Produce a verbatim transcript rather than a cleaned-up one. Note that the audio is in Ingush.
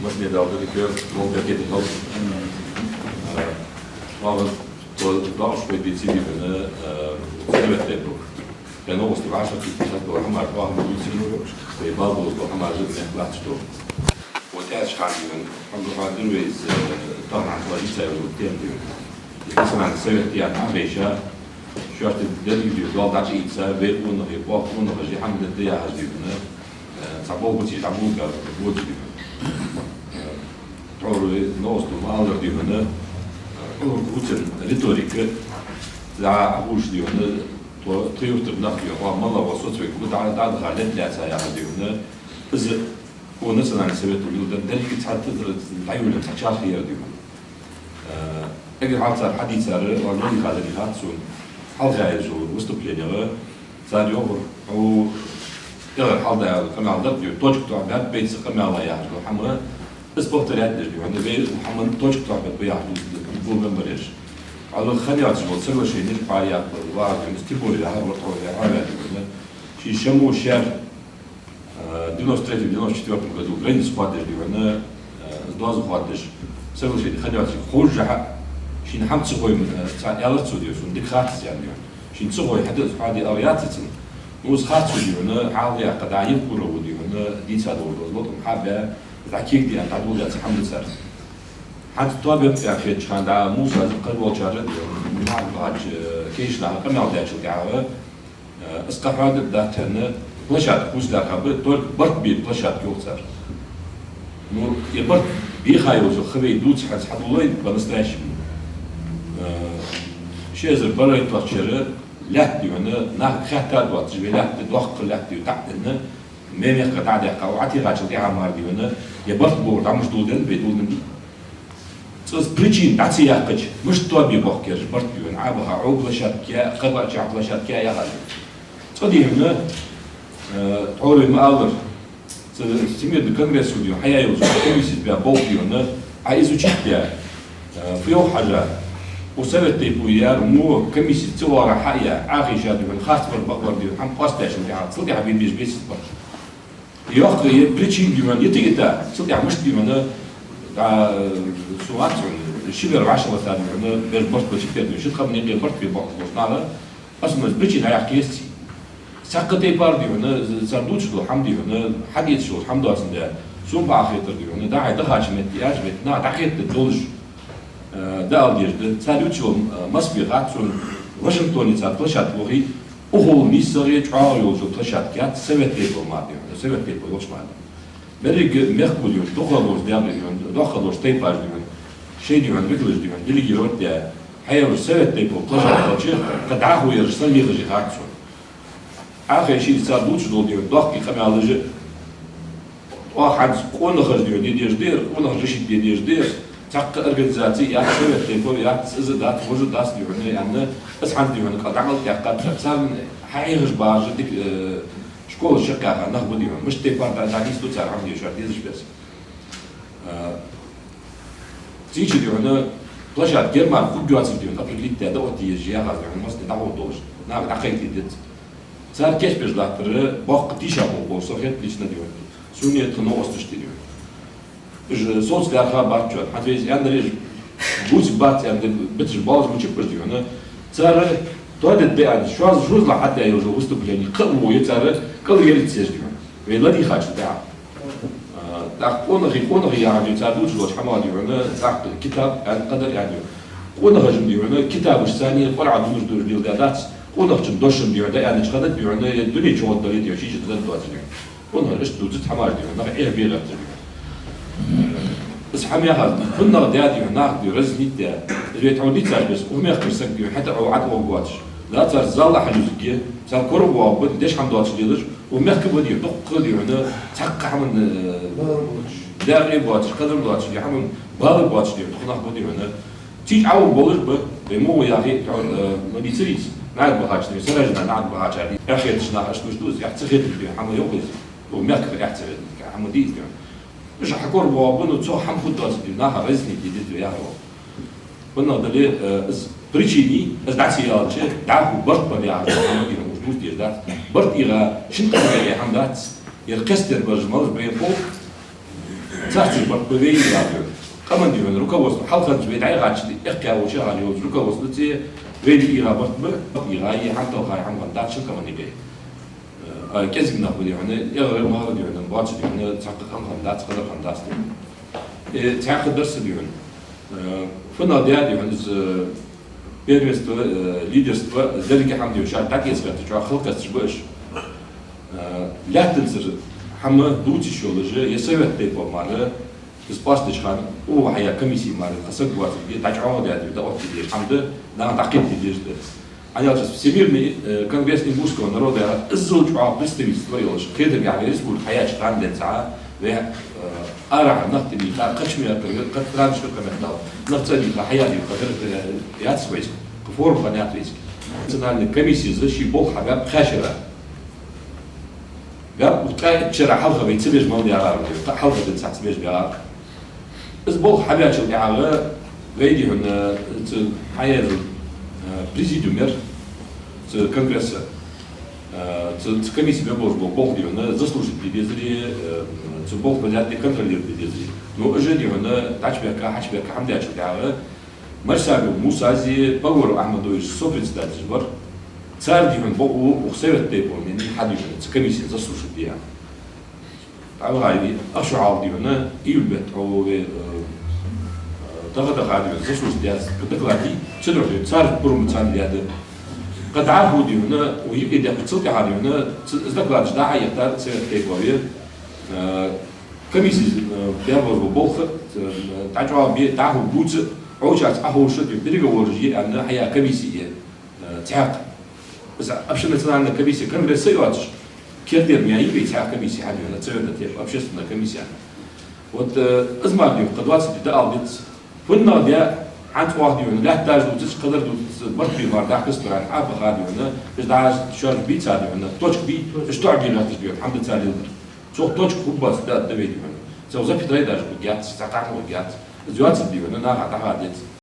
Машне дал да дикер, мол да кеди хал. Э, лагъа то даш вай дици дивана, э, совет тайпов. Я новости ваша, ки сейчас была хамар, вахам дици, вай бал была хамар, жил не плачет. Вот я шхадиван, он был один вейз, э, там, а, коалиция, вот, тем диван. И национальный совет, я там вейша, шоашта деррига дийна дола дӀачуийца, вай унахи, бох унахи, жи хӀама дергда яхаш дийна, э, цхьа болх бац, жа булга боцу дийна. Э, тхьовра новостал ма аллара дийна, э, улур гуцин риторика, за агӀуш дийна, то тхи юртара нах дийна, ва мала ва соцвей, ку да, да, да, лет лет ца яхаш дийна, из у национальный совет улил дан, деррига цхьа тезар дӀаюлин цхьа чарх яр дийна. Э, эггара хьалха цар хьадийцар, ва мани хазани хат сун, хьалха яр жо выступлениега, цар йоахар, у, эггара хьалха да къамаьл дар, ю, точка тоӀ баьб бейца къамаьла яхаш дола хӀама, из повторять деш дийна, вай у хӀаман точка тоӀ баьб яхаш ду, ду, ду мембареш. Ала хан яц жо соглашени пар яхар, ва, тем более, яхар, вот, яхар, яхар, ши шамо шер, Э, девяносто третьем, девяносто четвёртом году граница хоадеш дийна, э, с доза хоадеш, соглашени хан яц, хожжа хьа, шин хӀама ца хой, э, ца аьлар цо дийна, сун дика хац ян дийна. Шин ца хой, хьада, хьада ала яц цун. Ну, из хац цо дийна, хьал яхка да, Евкуров дийна, дийца дол, дол, лотом хьабе, да кег дийна, да дол яц хӀама да цар. ХӀанз тоба беппа хетча хана да, Муса, из кхы волчара дийна, ма бач, э, кешна, къамаьл дечул тӀехьагӀа, Э, из кхы хьоадаб дац аьнна, площадка куцлаьрхӀа ба, только барт бе площадка йоах цар. Ну, е барт беха йолча хавей дувц хьанца хьадулой по-настоящему. Э, ши эзар барайтлагӀча шера лаьтта дийна, нах хаьтта доацаш, ве лаьтта, доккха лаьтта дийна, дӀа а дийна, ме мехка дӀа а даьккха, вӀатихачул тӀехьа мара дийна, е барт бохар дӀа муш дулден, бе дулден. Цкъа из причина дӀа ца яьккхача, мишта тоба бохкераш барт дийна, Ӏабаха, Ӏо площадка, кхаба ча площадка яхаш. Цкъа дийна, э, тхьовра ма аллара, цу Всемирный конгресс дийна, хьаяь йолча комиссис бе болх дийна, Ӏа изучить бе, э, фу йоах хьажа, у совет тайпо яр, мо комиссис ца вара хьаяь, Ӏахиша дийна, харц бар бахвар дийна, хӀама къоастадаьчул тӀехьа, цул тӀехьа бе беза бесис бар. Йоккха е причина дийна, е тӀа, е тӀа, цул тӀехьа мишта дийна, да, э, су вац, ши бер вӀашагӀлатар дийна, бер барт бача тер дийна, ши тхам некъе барт бе бохкаш болча наха, основной причина хьаяьккха еза ци. Цхьаккха тайпара дийна, цар дувцаш дола хӀама дийна, хьадийцаш дола хӀама доацандаь, сона бахетар дийна, да хьай дахача метте, яьча метте, наха дӀахетта долаш, э, да ала дезаш да, цар ювцаш йола, э, Москве хац сона, Вашингтоне цар площадка вахе, Укхул нийсагӀа чӀоагӀа йолча площадка яц совет тайпов мара дийна, совет тайпов йолча мара. Беррига мехко дийна, дукхагӀа долча даьгӀа дийна, дукхагӀа долча тайпаш дийна, шоай дийна, векалаш дийна, делегировать даь, хьаялар совет тайпов площадка хилча, кхы дӀахо ераш санна лехаш хац сона. Ӏахайши цар дувцаш дола дийна, доккхий къамаьлаш а, Оаха хӀанз къонахаша дийна де дезаш дар, къонахаша решить де дезаш дар, цхьаккха организаци яц, совет тайпов яц, из дац, хӀанз дац дийна, аьнна, из хӀанз дийна кӀал дӀакӀалтӀадаьккхад цар. Царна хьахьехаш баьраш дика, э, школаш чакхъяьха нах ба дийна, мишта тайпара да, да нийса ду цар хӀама дешар дезаш беса. Э, цийча дийна, площадка герман хургйоацар дийна, определить даь, да оттаеш яхаш дийна, массане дӀагӀоргдолаш, нах дӀакхайкаде деза. Цар кечбеш латтар боккха тийшаболх болаш со хет лично дийна. Сона тха новосташ тӀа дийна. Уж соцлаьрхӀа бац чоа, хӀанз вайца аьннараш, бувцаргбац аьнна, биташ болаш мучиб баш дийна. Цар тоадергда аьнна, шозза, шозза хьадаь йолча выступлени кхы а вуе цар кӀал яллица еш дийна. Вай ладийгӀача тӀехьа. А, тӀаккха къонахий, къонахий яхаш дийна, цар дувцаш долча хӀамах дийна, тӀаккха китаб аьнна, кхыдар аьнна дийна. Къонахаша дийна, китабашца царна Къуръан дувцаш дувцаш леладаьдац, къонахчун дошшан дийна, да аьннача хана дийна, е дуне чу гӀоргдале дийна, шийча дан доацаш дийна. Къонахаша иштта дувцац хӀамаш дийна, нах эхь бегӀац дийна. Из хӀама яхаш, фуннагӀа даь дийна, нах дийна, разъяснить даь. Из вай тхьовра дийцача беса, укх мехкара саг дийна, хӀаьта а Ӏо ӀотӀагӀоргвоацаш. Да, цар зал а хьалузаргья, цар корабоагӀаргба, деш хӀама доацаш лелаш, укх мехка ба дийна, дуккха дийна, цхьаккха хӀаман, э, даькъе боацаш, кадар доацаш, хӀаман бала боацаш дийна, дукха нах ба дийна. Цийча Ӏовур болаш ба, вай мо яхе, э, ма дийцарий из, нагӀад бахача, саражна нагӀад бахача, эхь хеташ нах, аш душ дуз, эхь ца хетар дийна, хӀама йоах из, укх мехкара эхь ца хетар, хӀама дийца дийна. Уж хьакорабоагӀаргба, ну, цо хӀама хургдоацар дийна, наха разъяснить де деза вай яхар. ФуннагӀа дале, э, из причини, из дӀа ца яьлча, дӀахо барт бар яхар, хӀама дийна, уж дувца дезаш дац. Барт ийгӀа, шин къамаьл е хӀама дац. Ер кхестар бараш малаш бен хов. Царцар барт ба вай ийгӀа, дий хьона. Къаман, дий хьона, руководство, хьалхарча вай дӀайгӀача эккхаволча хьалха йолча руководство цӀе вай ийгӀа барт ба, барт ийгӀа, е хӀама талхай, хӀама хиннадац шун къаман юкъе. Э, а кӀезига нах ба, дий хьона, эгӀара-магӀара, дий хьона, боацаш, дий хьона, цхьаккха къам хиннадац, кхадар хиннадац, дий хьона. Э, цхьаькха дар са, дий хьона. Э, фуннагӀа да, дий хьона, из первенство, э, лидерство, деррига хӀама, дий хьона, шоаш дӀакъаьстача чӀоагӀа халкъаца ба уж. Э, лаьттанзар хӀама дувца йиш йолаш, е Совет тейпов мара, из къоастадеча хана, укхо хьаяь комисси мара, кхы саг воацилга, дӀачӀоагӀдаь да, дӀаоттаде дезаш хӀама да, наха дӀакхетаде дезаш да. ХӀана аьлча Всемирный, э, конгресс ингушского народа яхаш, иззал чӀоагӀа представительство йолаш, кхетаргахьа вай республика хьаяьча хана денз а, вай, э, арахьара нах тӀабийха, кхыча мехкара, кхы траншир къаметтал, нах цӀабийха, хьаяь да, кхы деррига яц вайцига, кхы форум хиннаяц вайцига. Национальни комиссес ший болх хьабаьб пхаь шера. Баьб, укх ткъаь итт шера хьалха вай ца беш мел даьгӀар, укх хьалха денз ца беш баьгӀар. Из болх хьабаьчул тӀехьагӀа вай, дий хьона, цу хьаяьр, э, президиум яр цу конгресса, э, цу, цу комиссе мел болаш бола болх, дий хьона, заслушать де дезари, э, цу болх, понятно, контролировать де дезари. Но уж, дий хьона, дӀачубаьхка, хьачубаьхка хӀама даьчул тӀехьагӀа Марсагов Мусаи Погоров Ахьмадои сопредседателаш бар. Цар, дий хьона, бокъо укх Совет тейпов мени хьа, дий хьона, цу комиссе заслушать де аьнна. ДӀавахав из, ах шу хьалха, дий хьона, июль бетта хьо ве, э, э, даха-даха, дий хьона, заслушать даьд, доклад дий, цудухьа, дий хьона, цар пурам царна даьд. Кхы дӀахо, дий хьона, укх юкъе даьккхачул тӀехьагӀа, дий хьона, ц-, из докладаш дӀа-хьа яхийтар Совет тейпове, э, комиссе, э, баь бола болх, э, дӀачӀоагӀбе, дӀахо бувца, Ӏочуяц Ӏоховша, дий хьона, переговораш е аьнна, хьаяь комисси я, э, цхьаькха. Из общенациональни комисси, конгресс а йоацаш, керттера ма яй вай цхьаькха комисси хьа, дий хьона, цхьа верда тӀа общественни комисси. Вот, э, из мара, дий хьона, кхы двадцать дӀаала деза. ФуннагӀа да, хӀанз оаха, дий хьона, лаьтташ дувцаш, кхадар дувцаш, барт бе мара дахкац тхона, хьабаха, дий хьона, уж дӀа шоаш бийца, дий хьона, точка бий, уж тоӀабе латташ, дий хьона, хӀама да цар леладер. Цох точка хургбац, да, да вай, дий хьона. Цох запятая даже хургьяц, цхьа къахьа хургьяц. Из йоацилга, дий хьона, наха дӀахо деза.